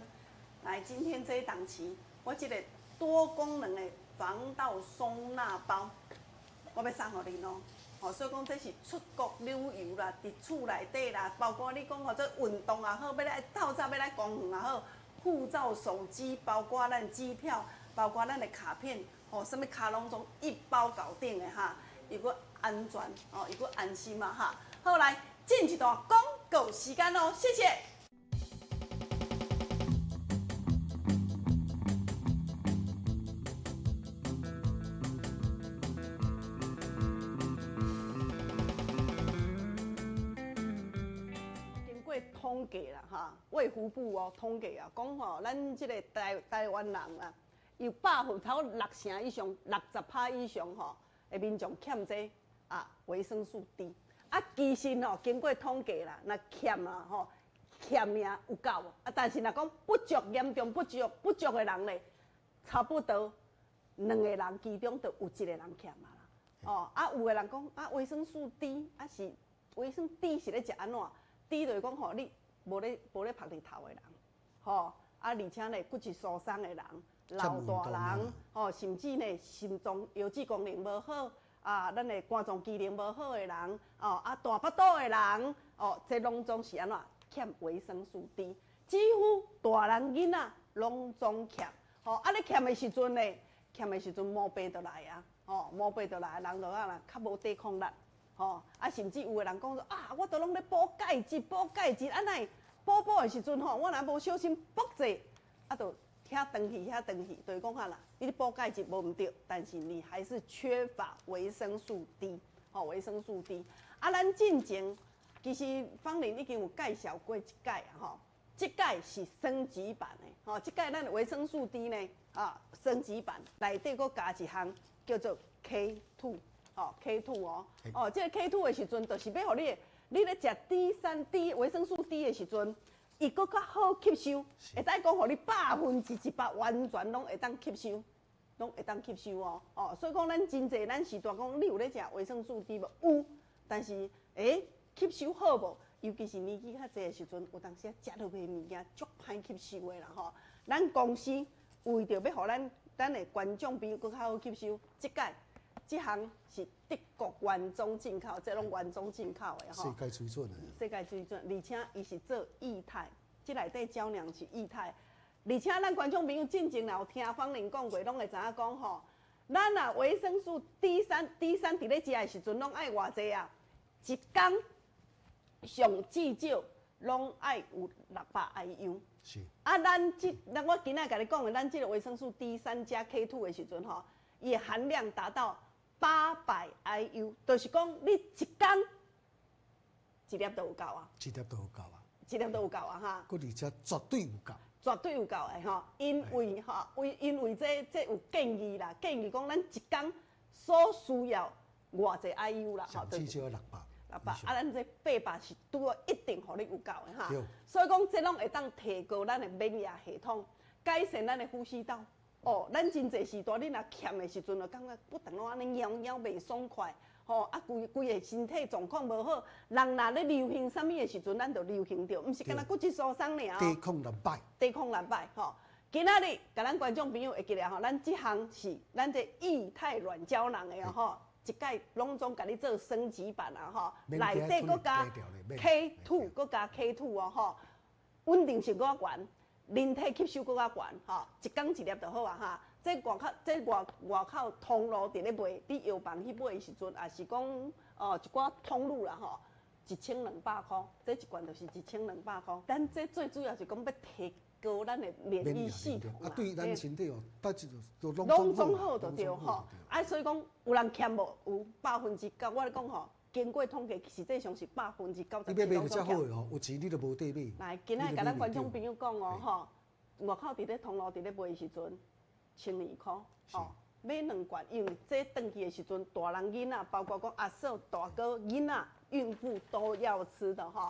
來，今天這一檔期，我這個多功能的防盜收納包，我欲送予恁哦。吼，所以講這是出國旅遊啦，佇厝內底啦，包括你講吼，這運動也好，欲來透早欲來公園也好，護照、手機，包括咱機票，包括咱的卡片，吼，啥物卡攏總一包搞定的哈，又閣安全，哦，又閣安心嘛哈。好，來進一段廣告時間哦，謝謝。經過統計啦，哈，衛福部哦統計啊，講吼，咱這個台灣人啊，有60%以上，60%以上吼的民眾欠這啊維生素 D。啊，其實吼，經過統計啦，若欠啊吼，欠爾有夠啊，但是若講不足嚴重不足不足的人咧，差不多兩個人其中就有一個人欠啊啦。哦，啊，有的人講啊，維生素 D 啊是維生 D 是咧食按怎？D 就是講吼，你無咧曝日頭的人，吼啊，而且咧骨質疏鬆的人、老大人，吼，甚至呢心臟腰子功能無好啊，咱的肝臟機能無好的人，哦啊大腹肚的人，哦，這攏總是按怎欠維生素 D，幾乎大人囡仔攏總欠，吼啊你欠的時陣呢，欠的時陣毛病就來啊，吼毛病就來，人就啊啦較無抵抗力。吼啊，甚至有的人講說啊，我都攏咧補鈣質，補鈣質，啊哪會補補的時陣吼，我若無小心補者，啊，就遐斷去，遐斷去，就是講哈啦，你補鈣質無毋對，但是你還是缺乏維生素 D，吼，維生素 D。啊，咱進前其實芳玲已經有介紹過一擺啊，吼，這擺是升級版的，吼，這擺咱的維生素 D 呢，啊，升級版內底閣加一項叫做 K2。哦，K2 哦，哦，這個 K2 的時陣，就是欲予你，你咧食 D3 D 維生素 D 的時陣，伊閣較好吸收，會使講予你100%完全攏會當吸收。攏會當吸收哦。哦，所以講咱真濟咱時大講，你有咧食維生素 D 無？有，但是吸收好無？尤其是年紀較濟的時陣，有當時食落去的物件足歹吸收的啦吼。咱公司為著欲予咱的觀眾朋友閣較好吸收，這擺這項是德國原裝進口，這攏原裝進口的吼。世界水準的。世界水準，而且伊是做液態，這內底膠囊是液態，而且咱觀眾朋友進前若有聽芳玲講過，攏會知影講吼，咱若維生素 D 三佇咧食的時陣，攏愛偌濟啊？一工上至少攏愛有600 IU。啊，咱我今仔共你講的，咱這个維生素 D 三加 K2 的時陣吼，伊的含量達到800 IU，就是講你一工一粒都有夠啊！一粒都有夠啊！一粒都有夠啊！哈！閣而且絕對有夠。絕對有夠的吼，因為吼，因為這有建議啦，建議講咱一工所需要偌濟 IU 啦，吼，至少六百。 600，啊，咱這800是拄好一定予你有夠的哈。所以講，這攏會當提高咱的免疫系統，改善咱的呼吸道。哦，咱真濟時段，你若欠的時陣，就感覺不斷攏按呢撓撓袂爽快，吼啊，規規个身體狀況無好。人若咧流行啥物的時陣，咱就流行著，毋是干焦骨質疏鬆爾。抵抗力歹。抵抗力歹吼。今仔日共咱觀眾朋友會記得吼，咱這項是咱這液態軟膠囊的吼。一擺攏總共你做升級版啊吼，內底閣加 K2，閣加 K2 哦吼，穩定性閣較懸，人體吸收閣較懸吼，一工一粒就好啊哈。這外口這外口通路佇咧賣，佇藥房去買的時陣，也是講哦一寡通路啦吼，1200箍，這一罐就是1200箍。但這最主要是講欲提高咱的免疫系統啊，對咱身體哦，帶一都攏總好就對吼。啊，所以講有人欠無？有9%，我咧講吼，經過統計，實際上是97。你欲買就遮好的吼，有錢你就無得買。來，今仔共咱觀眾朋友講哦吼，外口佇咧通路佇咧賣的時陣，1200箍，吼，買兩罐，因為這轉去的時陣，大人囡仔，包括講阿嫂、大哥、囡仔、孕婦都要吃的吼。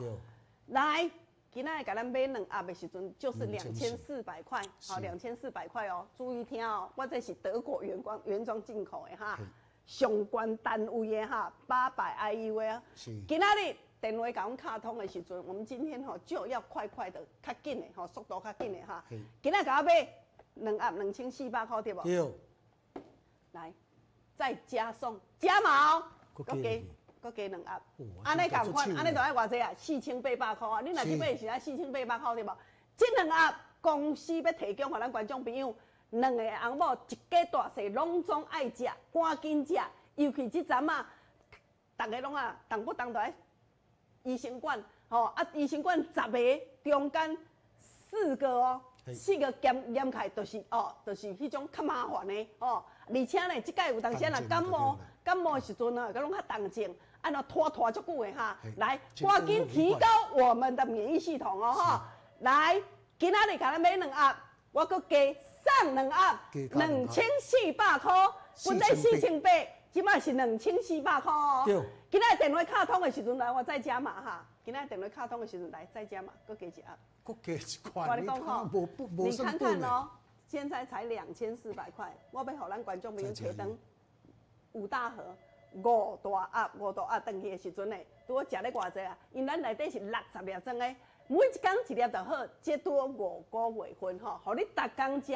來。今仔共咱買兩盒的時陣，就是2400塊，好，兩千四百塊哦，注意聽哦，我這是德國原裝進口的哈，上懸單位的哈，800 IU 的。今仔日電話共阮敲通的時陣，我們今天吼就要快快的，較緊的吼，速度較緊的哈。今仔共我買兩盒2400塊對無？對。來，再加送加碼哦，閣加。閣加兩盒，按呢仝款，按呢就愛偌濟啊？4800箍啊！你若去買是愛4800箍對無？這兩盒公司欲提供予咱觀眾朋友，兩个翁某一家大細攏總愛食，趕緊食。尤其這陣仔，逐个攏啊，動不動就愛醫生管，吼啊！醫生管10个中間四個哦，四個檢驗起來就是哦，就是彼種較麻煩的哦。而且呢，這擺有當時若感冒的時陣啊，閣攏較重症。按怎拖拖足久的哈，來，趕緊提高我們的免疫系統哦哈！來，今仔日共咱買兩盒，我閣加送兩盒，2400箍，本來4800，這擺是兩千四百箍哦。今仔日電話敲通的時陣來，我再加碼哈。今仔日電話敲通的時陣來，再加碼，閣加一盒。閣加一罐，我跟你講吼，你看看哦，現在才2400塊，我欲予咱觀眾朋友提轉五大盒。五大盒，五大盒轉去的時陣呢，拄好食咧偌濟啊？因咱內底是60粒裝的，每一工一粒就好，這拄好5個月份吼，予你逐工食，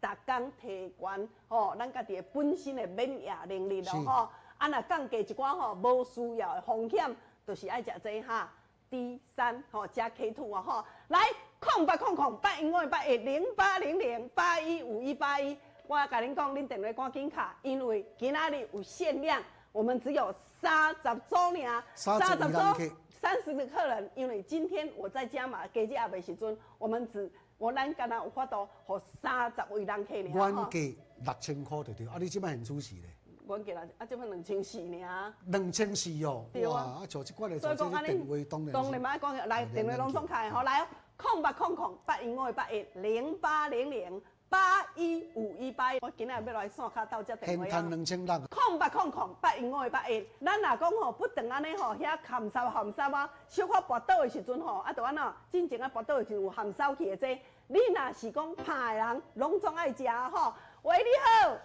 逐工提懸吼，咱家己的本身的免疫能力咯吼。啊，若降低一寡吼，無需要的風險，就是愛食這哈 D 3吼加 K2 啊吼。來，0800 0800 815181，我共恁講，恁電話趕緊敲，因為今仔日有限量。我們只有三十組爾，三十組，30個客人。因為今天我在加碼加這盒的時陣，我們只我咱敢若有法度予30位人客爾。原價6000箍就對，啊！你這擺現出時咧？原價啦，啊，這擺2400爾。兩千四哦，哇！啊，像這款的，所以講按呢，電話當然當然嘛愛講，來電話攏總開吼，來哦，0800 8158 1，0800 815181。我今仔日欲來線跤鬥接電話啊。2600。0800 8158 1。咱若講吼，不斷按呢吼，遐鹹濕鹹濕啊，小可跋倒的時陣吼，啊，就按怎？進前啊跋倒的時陣有含騷去的這，你若是講拍的人，攏總愛食吼。喂，你好，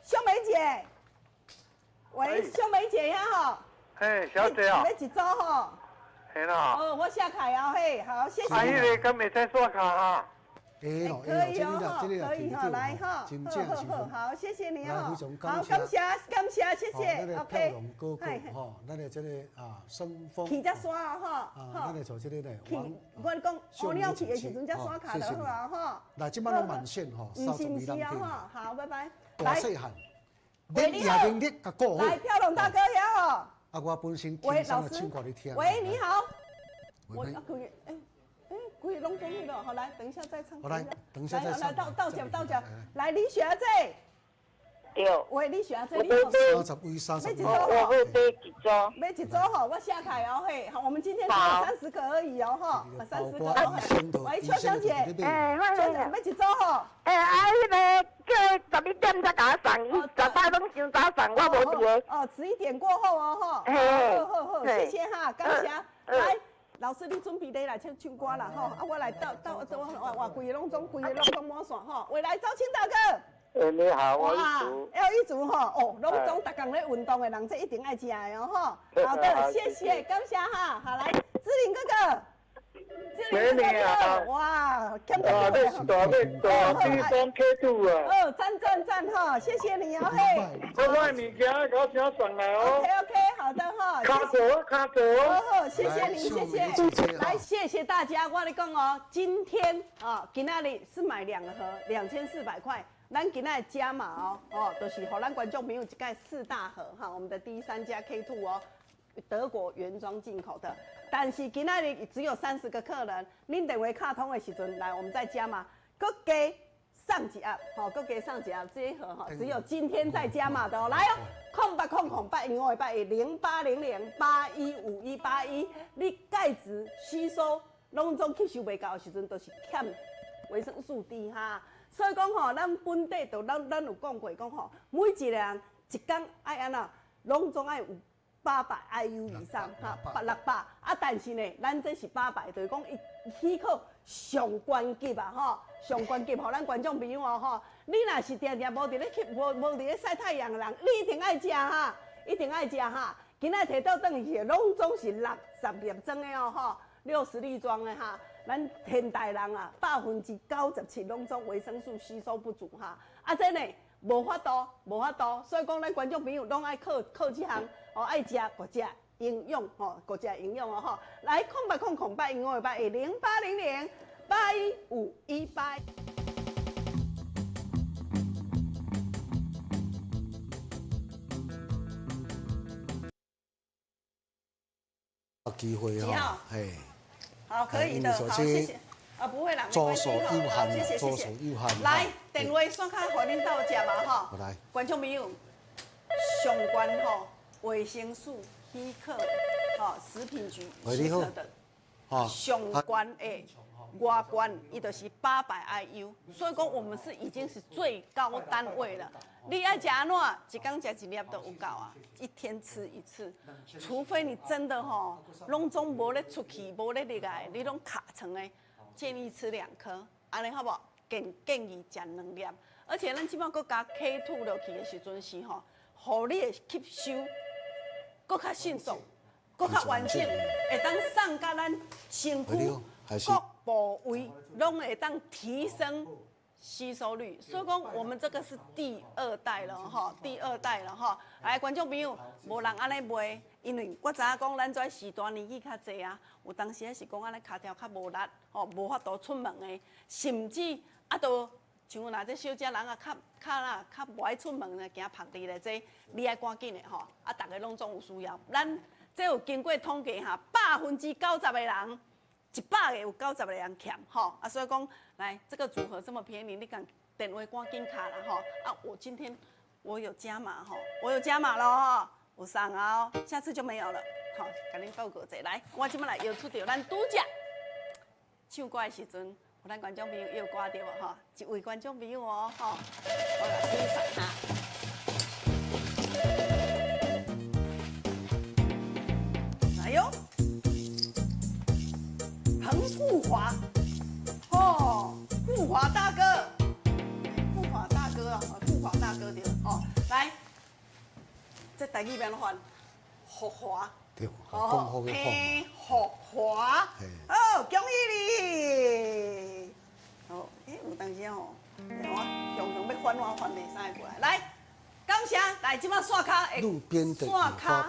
秀梅姐。喂，秀梅姐呀吼。嘿，小姐啊。欲一组吼。嘿啦。哦，我写卡啊嘿，好，謝謝。啊，彼个敢會使刷卡哈？可以哦，可以哈，來哈，好好好，謝謝你哦，好，感謝感謝，謝謝，OK。飄龍哥哥吼，咱的這个啊，生風。去才刷吼，啊，咱的做這个咧，我跟你講，哦，你要去的時陣才刷卡就好啊，吼。來，這擺攏滿線吼，毋是毋是啊，吼，好，拜拜。大細漢，你也能力佮顧好。來，飄龍大哥遐吼。啊，我本身喂，輕老師鬆的唱歌你聽。喂，你好。我啊，佢欸欸，規個攏總去了，好來，等一下再唱。好來，等一下再唱。來，到到這到這，來李雪姐。對。喂，李雪姐，你好。30位，30位。我會買一組。買一組吼，我寫開哦嘿，好，我們今天只有30個而已哦吼，30個。喂，邱小姐，欸，邱小姐，買一組吼。欸，啊，彼个叫11點才共我送，伊十擺攏傷早送，我無佇个。哦，11點過後哦吼。好好好，謝謝哈，感謝。來。老師，你準備咧來唱唱歌啦吼，啊，我來到到我我規个攏總規個攏總滿線吼。喂，來，周清大哥。欸，你好，我一組。要一組吼，哦，攏總逐工咧運動的人，這一定愛食的哦吼。好的，謝謝，感謝哈。好，來，志玲哥哥。美女啊！哇，哇，這是大尾大地方 K 度啊！哦，讚讚讚哈，謝謝你哦嘿。我買物件，給我請上來哦。 OK OK，好的哈。卡座卡座。哦，謝謝你，謝謝。來，謝謝大家。我跟你講哦，今天啊，今仔日是買兩盒2400塊，咱今仔加碼哦，哦，就是予咱觀眾朋友一蓋四大盒哈，我們的 D 三加 K2 哦。德國原裝進口的，但是今仔日只有30個客人，恁電話敲通的時陣來，我們再加碼，閣加送一盒，吼，閣加送一盒，這一盒哈，只有今天再加碼的哦，來哦，0800 0081 5181，你鈣質吸收攏總吸收袂夠的時陣，就是欠維生素 D 哈，所以講吼，咱本地就咱有講過講吼，每一個人一工愛按怎，攏總愛有800 IU 以上，哈，600啊！但是呢，咱這是800，就是講伊許可上懸級啊，吼，上懸級，予咱觀眾朋友哦，吼，你若是定定無佇咧去，無佇咧曬太陽的人，你一定愛食哈，一定愛食哈。今仔提倒轉去，攏總是60粒裝的哦，吼，60粒裝的哈。咱現代人啊，97%攏總維生素吸收不足哈，啊，這呢。無法度，無法度，所以講咱觀眾朋友攏愛靠靠這項，哦，愛食，閣食營養，吼，閣食營養哦，吼。來，0800 0081 0800 81518。機會哈，嘿，好，可以的，好，謝謝。啊，不會啦，沒關係哈，好，謝謝謝謝。來，電話刷卡予恁到這嘛吼。來，觀眾朋友，上懸吼維生素許可，吼食品局許可的，上懸的外懸，伊就是800 IU，所以講我們是已經是最高單位了。你愛食按怎，一工食一粒都有夠啊，一天吃一次，除非你真的吼，攏總無咧出去，無咧入來，你攏卡床的。建議吃2顆，按呢好無？建議食2粒，而且咱這擺閣加 K2 落去的時陣是吼，予你的吸收閣較迅速，閣較完整，會當送到咱身軀各部位，攏會當提升吸收率。所以講，我們這個是第二代了吼，第二代了吼。來，觀眾朋友，無人按呢賣。因為我知影講，咱這時代年紀較濟啊，有當時是講按呢跤條較無力，吼，無法度出門的，甚至啊，都像若這小姐人啊，較較啦較無愛出門的，驚曝日咧，這你愛趕緊的吼，啊，逐个攏總有需要。咱這有經過統計哈，90%的人，100個有90個人欠吼，啊，所以講來這個組合這麼便宜，你共電話趕緊敲啦吼，啊，我今天我有加碼吼，我有加碼咯吼。有送啊，下次就沒有了。好，共恁報告一下。來，我這擺來搖出著咱拄則唱歌的時陣，有咱觀眾朋友搖歌對無？吼，一位觀眾朋友哦，吼，我來欣賞哈。來喲，彭富華，哦，富華大哥，富華大哥啊，富台语欲按怎翻？福华。对，讲好的彭福华。好，恭喜你。好，欸，有当时吼，我雄雄欲翻我翻袂使过来，来，感谢，来，这摆线跤会线跤，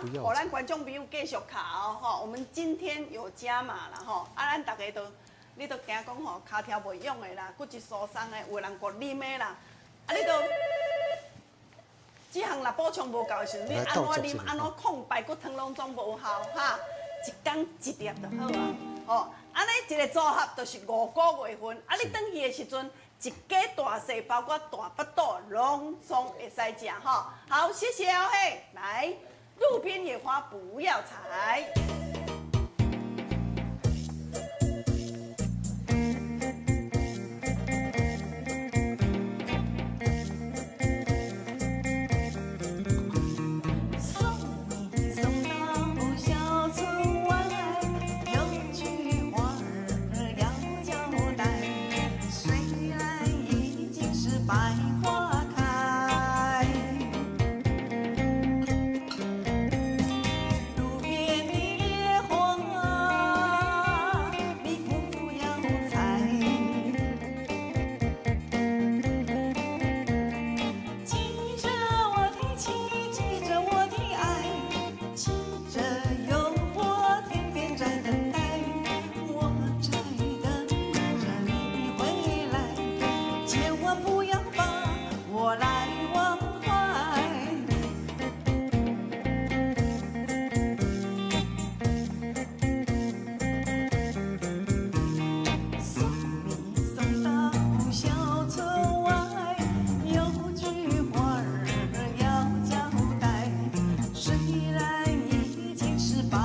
予咱观众朋友继续敲哦，吼，我们今天有加码啦，吼，啊，咱逐家都，你都惊讲吼，跤跳袂勇的啦，骨质疏松的，有的人骨啉的啦，啊，你都。这项若补充无够的时阵，你按怎啉，按怎控排骨汤拢总无效哈，一工一粒就好啊。吼，按呢一个组合就是5个月份，啊，你转去的时阵，一家大细包括大腹肚，拢总会使食吼。好，谢谢哦嘿，来，路边野花不要采。送你送到小村外，有句话儿要交代，虽然已经是百花开，路边的野花你不要采。记着我的情，记着我的爱，记着有我天边在等待，我在等着你回来，千万不要把我来忘怀。送你送到小村外，有句话儿要交代，虽然已经是百